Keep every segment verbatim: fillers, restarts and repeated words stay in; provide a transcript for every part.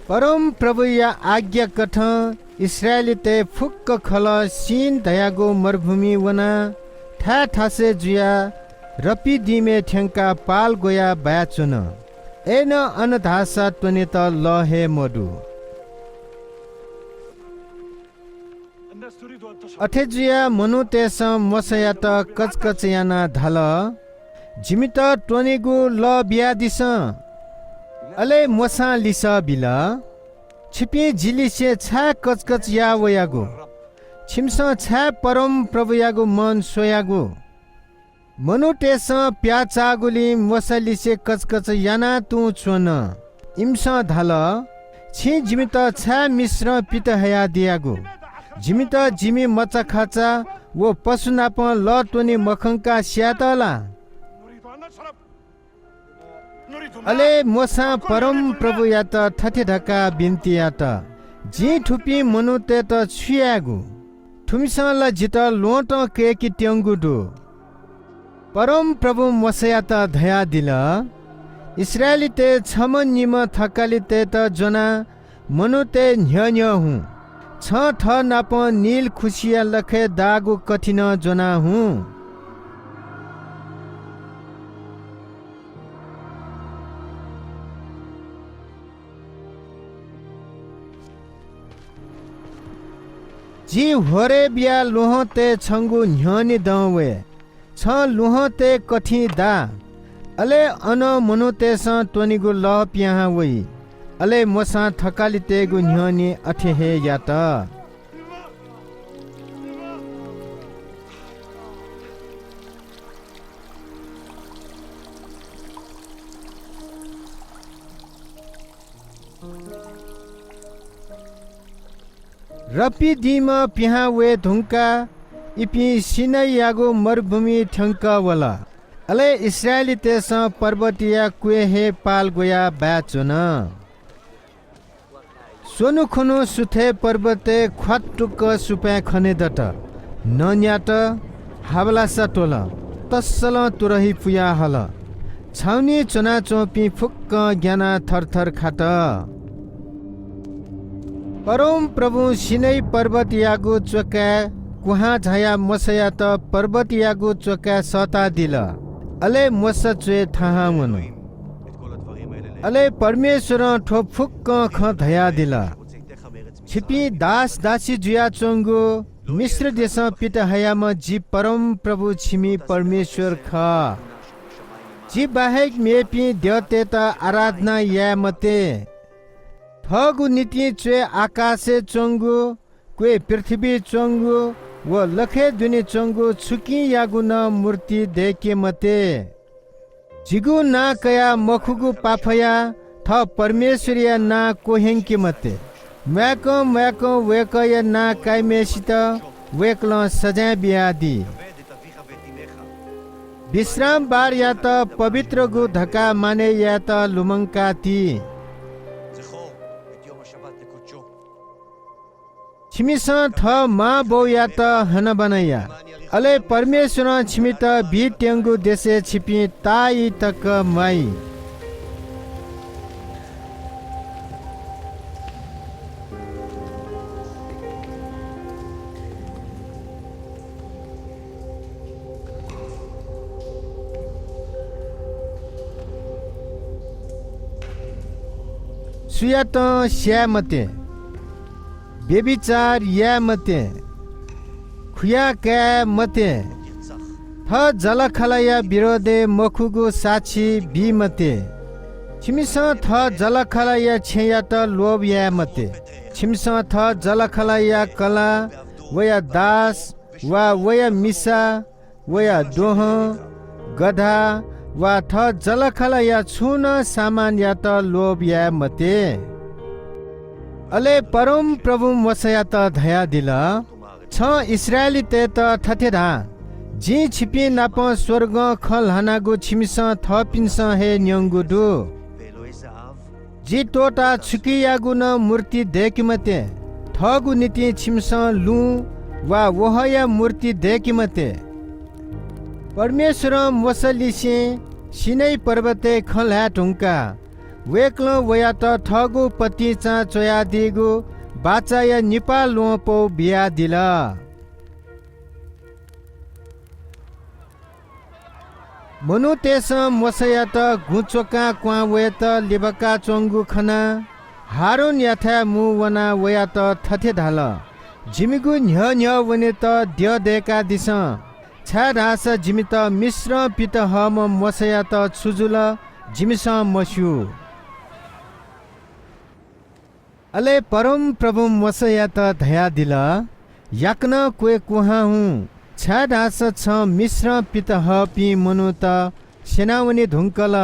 परमप्रभुया आज्ञाकथं इस्राएलीतय् फुक्क खलः सिन धयागु मरुभूमिइ वनाः थाय् थासय् जुयाः रपिदिमय् थ्यंकाः पाल ग्वयाः बाय् च्वन। अय्‌नं अन धाःसा त्वनेत लः हे मदु। अथे जुयाः मनूतय्‌सं मोशायात कचकच यानाः धाल, "जिमित त्वनेगु लः बियादिसँ।" अले मोशां लिसः बिल, "छिपिं जिलिसे छाय् कचकच याः वयागु? छिमिसं छाय् परमप्रभुयागु मन स्‍वयागु?" मनूतय्‌सं प्याःचाःगुलिं मोशालिसे कचकच यानाः तुं च्‍वन। इमिसं धाल, "छिं जिमित छाय् मिश्रं पित हयादियागु? जिमित जिमि मचाखाचा व पशुनापं लः त्‍वने मखंकाः स्‍यायेत ला?" अले मोशां परमप्रभुयात थथे धकाः बिन्‍ति यात, "जिं थुपिं मनूतय्‌त छु यायेगु? थुमिसं ला जितः ल्‍वहँतं कय्‌केत्यंगु दु।" परमप्रभुं मोशायात धयादिल, "इस्राएलीतय् छम्‍ह निम्‍ह थकालितय्‌त ज्‍वनाः मनूतय् न्‍ह्यः न्‍ह्यः हुँ। छं थःनापं नील खुसिया लखय् दाःगु कथि नं ज्‍वनाः हुँ।" जि होरेबया ल्‍वहंतय् छंगु न्‍ह्यःने दं वये। छं ल्‍वहंतय् कथिं दा। अले अनं मनूतय्‌सं त्‍वनेगु लः पिहां वइ। अले मोशां थकालितय्‌गु न्‍ह्यःने अथे हे यात। रपिदिमं पिहां वये धुंकाः इपिं सिनैयागु मरुभूमिइ थ्‍यंकः वल। अले इस्राएलीतय्‌सं पर्वतया क्‍वय् हे पाल ग्‍वयाः बाय् च्‍वन। स्‍वन्‍हु खुन्‍हु सुथय् पर्वतय् ख्‍वात्तुक सुपाँय् खनेदत। नँ न्‍यात, हावलासा त्‍वल, तस्‍सलं तुरही पुयाहल। छाउनीइ च्‍वनाच्‍वंपिं फुक्‍कं ग्‍यानाः थरथर खात। परमप्रभुं सिनै पर्वतयागु च्‍वकाय् कुहां झायाः मोशायात पर्वतयागु च्‍वकाय् सःतादिल। अले मोशा च्‍वय् थाहां वन। अले परमेश्‍वरं थ्‍व फुक्‍कं खँ धयादिल। छिपिं दास दासी जुयाच्‍वंगु मिश्र देशं पित हयाम्‍ह जि परमप्रभु छिमि परमेश्‍वर खः। जि बाहेक मेपिं द्यःतय्‌त आराधना याये मते। थःगु निंतिं च्‍वय् आकाशय् च्‍वंगु, क्‍वय् पृथ्‍वीइ च्‍वंगु व लखय् दुने च्‍वंगु छुकियागु नं मूर्ति दय्‌के मते। जिगु नां कयाः मखुगु पाफयाः थः परमेश्‍वरया नां क्‍वह्यंके मते। म्‍वाय्‌कं म्‍वाय्‌कं वय्‌कःया नां काइम्‍हय्‌सित वय्‌कलं सजाँय बियादी। विश्रामबारयात पवित्रगु धकाः मानय् यायेत लुमंका ति। छिमिसं थः मांबौयात हनाबना या। अले परमेश्‍वरं छिमित बीत्यंगु देशय् छिपिं ताःई तक म्‍वाइ। सुयातं स्‍याये मते। व्‍यभिचार याये मते। खुया काये मते। थः जःलाखःलाया विरोधय् मखुगु साक्षी बी मते। छिमिसं थः जःलाखःलाया छेँयात लोभ याये मते। छिमिसं थः जःलाखःलाया कलाः, वया दास वा वया मिसा, वया द्वहं, गधा वा थः जःलाखःलाया छुं नं सामानयात लोभ याये मते। अले परमप्रभुं मोशायात धयादिल, "छं इस्राएलीतय्‌त थथे धा, जिं छिपिं नाप स्‍वर्गं खँ ल्‍हानागु छिमिसं थःपिन्‍सं हे न्‍यंगु दु। जि त्‍वःताः छुकियागु नं मूर्ति दय्‌के मते। थःगु निंतिं छिमिसं लुँ वा वहःया मूर्ति दय्‌के मते।" परमेश्‍वरं मोशालिसें सिनै पर्वतय् खँ ल्‍हाये धुंकाः वय्‌कलं वयात थःगु पतिंचां च्वयादीगु बाचाया निपाः ल्वहंपौ बियादिल। मनूतय्‌सं मोशायात गुँ च्वकां क्वहां वयेत लिबाकाच्वंगु खनाः हारूनयाथाय् मुं वनाः वयात थथे धाल, "जिमिगु न्ह्यः न्ह्यः वनेत द्यः दय्‌कादिसँ, छाय्‌धाःसा जिमित मिश्रं पित हःम्ह मोशायात छु जुल, जिमिसं मस्यू।" अले परमप्रभुं मोशायात धयादिल, "याकनं क्वय् क्वहां हुँ, छाय्‌धाःसा छं मिश्रं पित हःपिं मनूत स्यनावने धुंकल।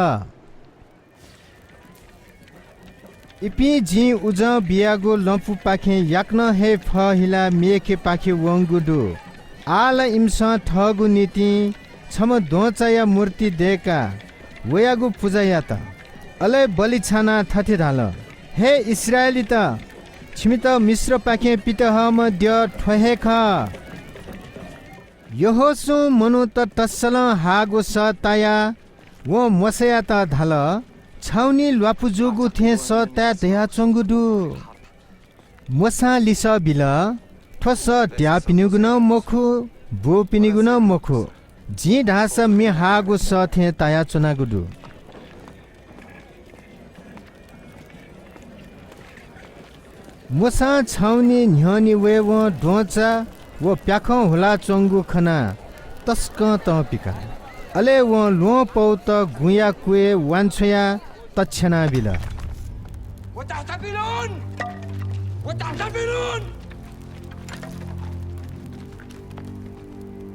इपिं जिं उजं बियागु लँपुपाखें याकनं हे फहिलाः मेखेपाखे वंगु दु। आः ला इमिसं थःगु निंतिं छम्ह द्वहंचाया मूर्ति दय्‌काः वयागु पुजा यात। अले बलि छानाः थथे धाल, 'हे इस्राएलीत, छिमित मिश्रपाखें पित हःम्ह द्यः थ्व हे खः।'" यहोशूं मनूत तस्सलं हाःगु सः तायाः वं मोशायात धाल, "छाउनी ल्वापु जूगु थें सः ताये धयाच्वंगु दु।" मोशां लिसः बिल, "थ्व सः त्याःपिनिगु नं मखु, ब्वःपिनिगु नं मखु। जिं धाःसा म्ये हाःगु सः थें तायाच्वनागु दु।" मोशां छाउनी न्ह्यःने वयेवं द्वहंचा व प्याखं हुलाच्वंगु खनाः तसकं तं पिका। अले वं ल्वहंपौत गुँया क्वय् वांछ्वयाः तछ्यानाबिल। وتحتفلون! وتحتفلون!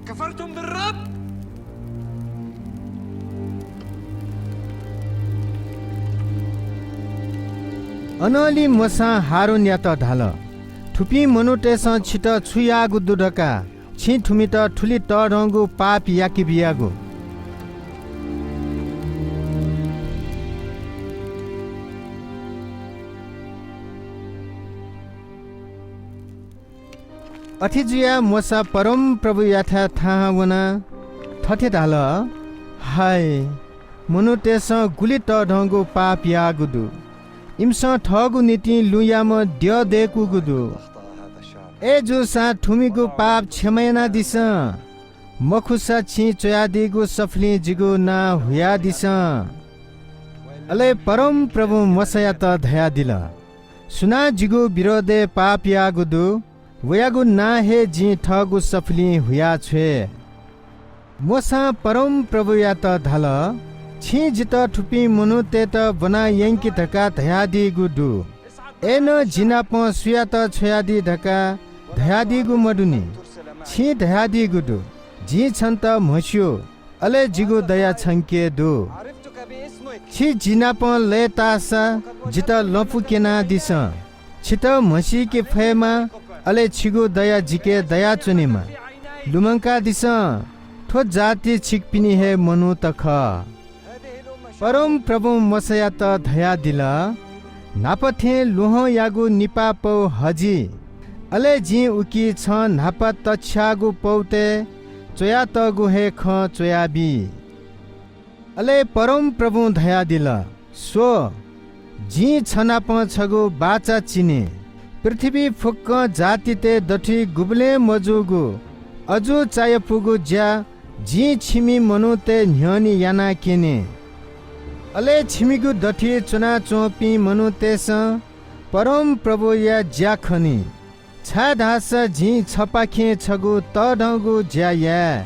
كفرتم بالرب! अनंलि मोशां हारूनयात धाल, "थुपिं मनूतय्‌सं छितः छु याःगु दु धकाः छिं थुमित थुलि तःधंगु पाप याके बियागु?" अथे जुयाः मोशा परमप्रभुयाथाय् थाहां वनाः थथे धाल, "हाय, मनूतय्‌सं गुलि तःधंगु पाप याःगु दु। इमिसं थःगु निंतिं लुँयाम्ह द्यः दय्‌कूगु दु। अय्‌जूसां थुमिगु पाप क्षमा यानादिसँ। मखुसा छिं च्वयादीगु सफुलिं जिगु नां हुयादिसँ।" अले परमप्रभुं मोशायात धयादिल, "सुनां जिगु विरोधय् पाप याःगु दु, वयागु नां हे जिं थःगु सफुलिं हुयाछ्वये।" मोशां परमप्रभुयात धाल, "छिं जितः थुपिं मनूतय्‌त ब्वना यंकि धकाः धयादीगु दु। अय्‌नं जि नाप सुयात छ्वयादी धकाः धयादीगु मदुनि। छिं धयादीगु दु, 'जिं छन्त म्हस्यू, अले जिगु दया छंके दु।' छि जि नाप लय्‌ताःसा जितः लँपु क्यनादिसँ। छितः म्हसीके फयेमा, अले छिगु दया जिके दयाच्वनेमा। लुमंकादिसँ, थ्व जाति छिकपिनि हे मनूत खः।" परमप्रभुं मोशायात धयादिल, "न्हापा थें ल्वहंयागु निपाः पौ हजि, अले जिं उकी छं न्हापा तछ्याःगु पौतय् च्वयातःगु हे खँ च्वयाबी।" अले परमप्रभुं धयादिल, "स्व, जिं छ नाप छगू बाचा चिने। पृथ्वीइ फुक्कं जातितय् दथुइ गुबलें मजूगु अजू चायापुगु ज्या जिं छिमि मनूतय् न्ह्यःने याना क्यने। अले छिमिगु दथुइ च्वनाच्वंपिं मनूतय्‌सं परमप्रभुया ज्या खनी, छाय्‌धाःसा जिं छपाखें छगू तःधंगु ज्या याये।"